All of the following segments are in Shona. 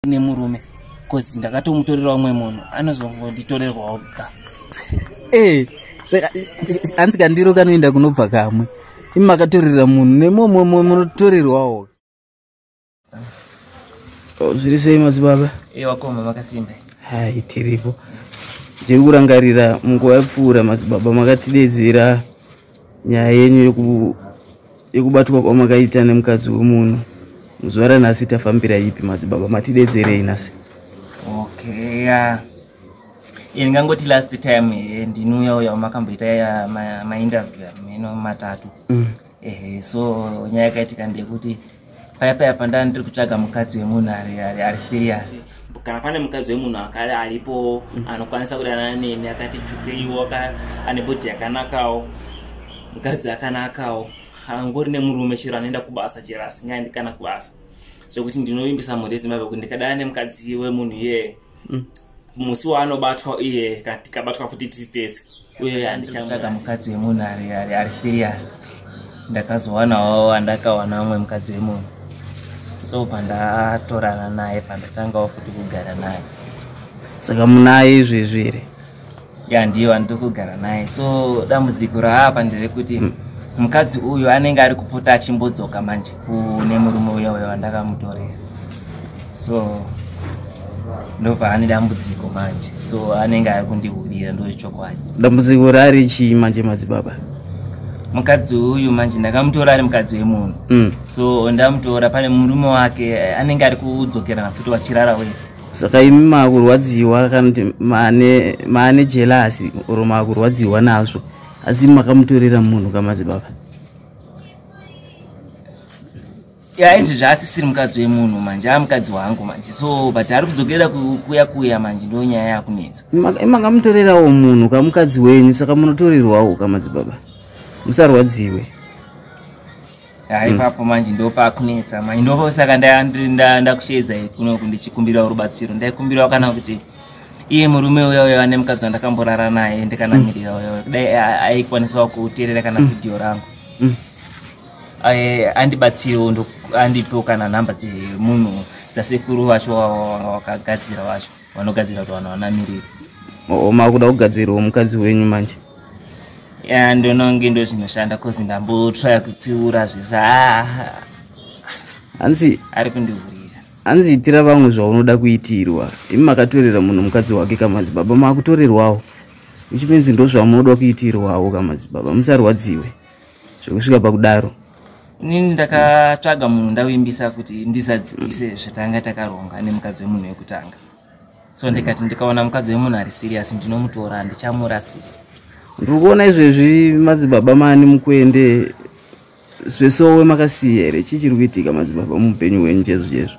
Nemurume cause ndakatomutorera umwe munhu anozongonditorerwawo ga. Saka hanzi kandiro kanoenda kunobva kamwe, imi makatorera munhu nemomo munotorerwawo. Oh, zviri sei madzibaba? Wakoma, makasimba? Hai, tiripo. Tiri kurangarira munguva yapfuura madzibaba makatidedzera nyaya yenyu yekubatwa kwamakaita nemukadzi wemunhu. Muzuva ranhasi tafambira ipi madzibaba? Matidedzerei nhasi? Okay, ya, ndingangoti last time ndinouya uya makamboita mainterview meno matatu. Ehe, so nyaya yakaitika ndeyekuti paya paya pandaa ndiri kutsvaga mukadzi wemunhu ari serious, kana pane mukadzi wemunhu akare aripo anokwanisa kudanana neni, akati tsvukeiwo, ane body yakanakawo, mukadzi akanakawo, angori nemurume chero anoenda kubasa, chero asingaendi kana kubasa, zvekuti ndinovimbisa mhuri yeZimbabwe kuti ndikadana nemukadzi wemunhu iyeye, musi waanobatwa iye, kana tikabatwa futi tiri tese, uye handichatsvaga mukadzi wemunhu ari serious. Ndakazowanawo andakawana umwe mukadzi wemunhu, so pandatorana naye, pandatangawo futi kugara naye. Saka munaye izvezvi here? Ya, ndiyo andiri kugara naye. So dambudziko raapa nderekuti mukadzi uyu anenge ari kupota achimbodzoka manje kune murume uya uya wandakamutorera, so ndopaane dambudziko manje. So anenge ari kundihurira, ndochokwadi. Dambudziko rari chii manje madzibaba? Mukadzi uyu manje ndakamutora ari mukadzi wemunhu. So ndamutora, pane murume wake anenge ari kudzokerana futi, vachirara wese. Saka imi maakurwadziwa kana kuti maane jealous or maakurwadziwa nazvo, asi makamutorera munhu kamadzibaba? Ya, izvi zvaasisiri mukadzi wemunhu manje, amukadzi wangu manje. So but ari kudzokera kuya kuya manje, ndo nyaya yakunetsa. Makamutorerawo munhu kamukadzi wenyu, saka munotorerwawo kamadzibaba, musarwadziwe. Ya, ipapo manje ndo pakunetsa manje, ndo saka ndakushedza kunoku ndichikumbirawo rubatsiro. Ndaikumbirawo kana kuti iye murume uya uya ane mukadzi wandakamborara naye, ndikanamirira uya uya, kudai aikwanisawo kuteerera kana vhidhiyo rangu, andibatsirewo, andipewo kana nhamba dzemunhu dzasekuru vacho wakagadzira vacho vanogadzira kuti vanhu vanamirira. O, makuda kugadzirwawo mukadzi wenyu manje? Ya, ndononge ndo zvinoshanda, cause ndambotraya kutsiura zvese, ah. Hanzi ari kundihurira. Hanzi itira vamwe zvaunoda kuitirwa. Imi makatorera munhu mukadzi wake kamadzibaba, makutorerwawo, which means ndo zvamunoda kuitirwawo kamadzibaba. Musarwadziwe zvekusvika pakudaro. Inini ndakatsvaga munhu, ndavimbisa kuti ndizadzikise zvatanga takaronga nemukadzi wemunhu wekutanga. So ndikati ndikaona mukadzi wemunhu ari serious ndinomutora, handichamurasisi. Ndiri kuona izvezvi madzibaba mani mukuende zvesowe makasiya here? Chii chiri kuitika madzibaba muupenyu hwenyu chezvo chezvo?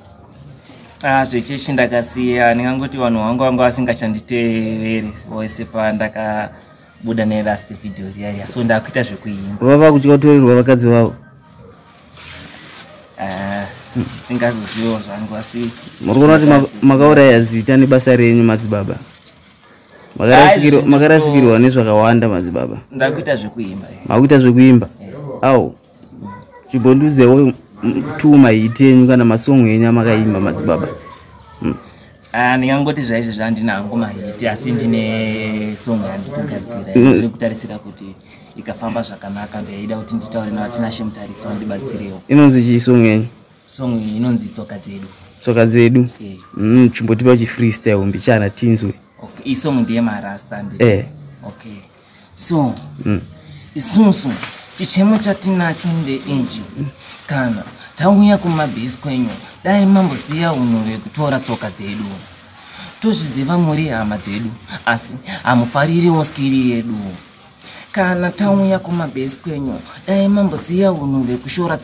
Ah, zvechechi ndakasiya. Ndingangoti vanhu vangu vanga vasingachanditeveri vose pandakabuda nelast video riya riya, so ndakuita zvekuimba. Vava kutya kutorerwa vakadzi vavo? Ah, singazoziviwo zvangu, asi Muri kuona kuti makauraya zita nebasa renyu madzibaba. Makarasikirwa nezvakawanda madzibaba. Ndakuita zvekuimba. Makuita zvekuimba? Au, chimbondudzewo tu mahit enyu kana masong enyu amakaimba madzibaba. Ah, ndingangoti zvaizvo zvandina hangu mahit, asi ndine song yandiri kugadzira. Ndiri kutarisira kuti ikafamba zvakanaka, ndaida kuti nditaure naVaTinashe Mutarisi vandibatsirewo. Inonzi chii song yenyu? Song iyi inonzi Tsoka Dzedu. Tsoka Dzedu? Eh. Chimbotipa chifreestyle mbichana tinzwe. Okay, iyi song ndiye marasta nditi? Eh. Okay, so isusu chichemo chatinacho ndeinji: kana tauya kumabhesi kwenyu, dai mambosiya unhu hwekutora tsoka dzedu. Tozviziva muri hama dzedu, asi hamufaririwo skiri yedu. Kana tauya kumabhesi kwenyu, dai mambosiya unhu hwekushora.